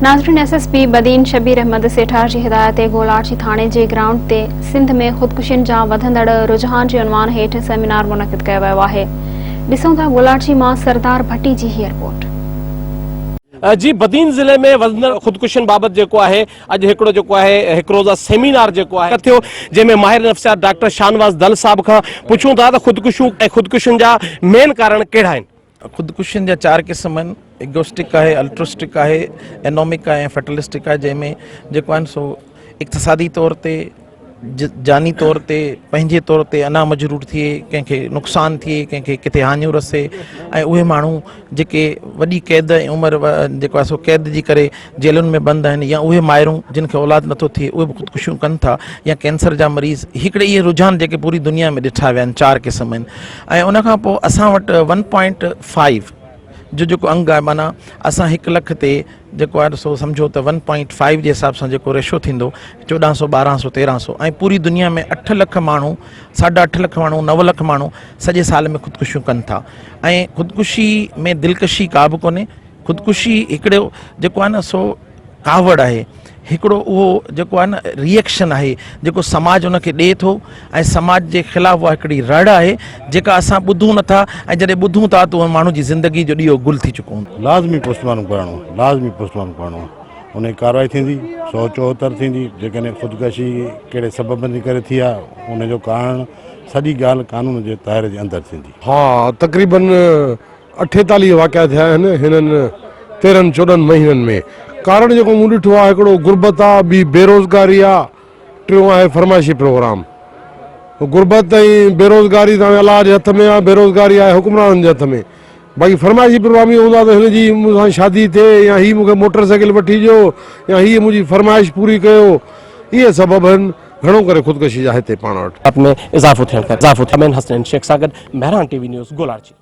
ناظرين S S P Badin Shabbir Ahmed Sethar جي هدايت تي گولاڙچي ٿاڻي جي گرائونڊ تي سنڌ ۾ خودڪشين جا وڌندڙ رجحان جي عنوان هيٺ سيمينار منعقد ڪيو ويو آهي ڏسون ٿا گولاڙچي مان سردار ڀٽي جي هي رپورٽ. جي بدين ضلعي ۾ وڌندڙ خودڪشين بابت جيڪو آهي اڄ هڪڙو جيڪو آهي هڪ روزه سيمينار جيڪو آهي ٿيو جنهن ۾ ماهر نفسيات ڊاڪٽر شاهنواز دل صاحب کان پڇون ٿا ته خودڪشيون ۽ خودڪشين جا مين ڪارڻ ڪهڙا آهن. خودڪشين جا چار قسم آهن، ايگوسٽڪ آهي، الٽروسٽڪ آهي، اينومڪ آهي ۽ فيٽلسٽڪ آهي جنهن ۾ جيڪو آهن سو اقتصادي طور تي جاني طور تي پنهنجي طور تي انا مجرور ٿئي ڪنهن کي نقصان ٿئي ڪنهن کي ڪٿي هاڃو رسي ۽ اهي ماڻهو جيڪي وڏي قيد ۽ عمر جيڪو آهي سو قيد جي ڪري جيلن ۾ بند آهن يا اهي مائرون جن کي اولاد نٿو ٿئي اهي به خودڪشيون ڪن ٿا يا ڪينسر جا مريض هڪڙي اهي رجحان جيڪي پوري دنيا ۾ ڏٺا ويا آهن چار قسم آهن ۽ ان کان پوء اسان وٽ ون پوائنٽ فائيو جو جيڪو انگ آهي معنيٰ اسان هڪ لک تي جيڪو آهي سو سمجهو ته ون پوائنٽ فائيو جي حساب سان جيڪو ريشو ٿيندو چوڏهن سو ٻارهن سو تيرهن سو ۽ پوري دنيا ۾ اٺ لک ماڻهو ساڍا اٺ لک ماڻهو نو لک ماڻهو سڄي سال ۾ خودڪشيون ڪن ٿا ۽ خودڪشي ۾ دلڪشي ڪا به ڪونهي خودڪشي هڪڙو جيڪو آهي نه سو ڪاوڙ آهي هڪڙو اهو جيڪو آهي نه ريئڪشن آهي جيڪو سماج ان کي ڏئي ٿو ۽ سماج جي خلاف اها هڪڙي رڙ آهي جيڪا اسان ٻڌون نٿا ۽ جڏهن ٻڌون ٿا ته اهو ماڻهو جي زندگي جو ڏيئو گل ٿي چڪو هوندو. لازمي پوسٽ مارٽم ڪرائڻو آهي لازمي پوسٽ مارٽم ڪرائڻو آهي ان جي ڪارروائي ٿيندي 174 ٿيندي جيڪڏهن خودڪشي ڪهڙي سببن جي ڪري ٿي آهي ان جو ڪارڻ سڄي ڳالهه قانون جي دائري جي اندر ٿيندي. ها تقريبن 48 واقعا ٿيا آهن هنن تيرهن چوڏهن مهينن ۾ ڪارڻ جيڪو مون ڏٺو آهي هڪڙو غربت آ ٻي بيروزگاري آ ٽيون آهي فرمائشي پروگرام غربت ۽ بيروزگاري ته هاڻي الله جي هٿ ۾ آ بيروزگاري آهي حڪمرانن جي هٿ ۾ باقي فرمائشي پروگرام اهو هوندو آ ته هن جي مون سان شادي ٿئي يا هي مون کي موٽر سائيڪل وٺي ڏيو يا هي منهنجي فرمائش پوري ڪيو اهي سبب آهن گهڻو ڪري خودڪشي جا هتي پاڻ وٽ. ۾ اضافو ٿيڻ ڪري اضافو ٿيو. امين حسنين شيخ سان گڏ مهراڻ ٽي وي نيوز گولاڙچي.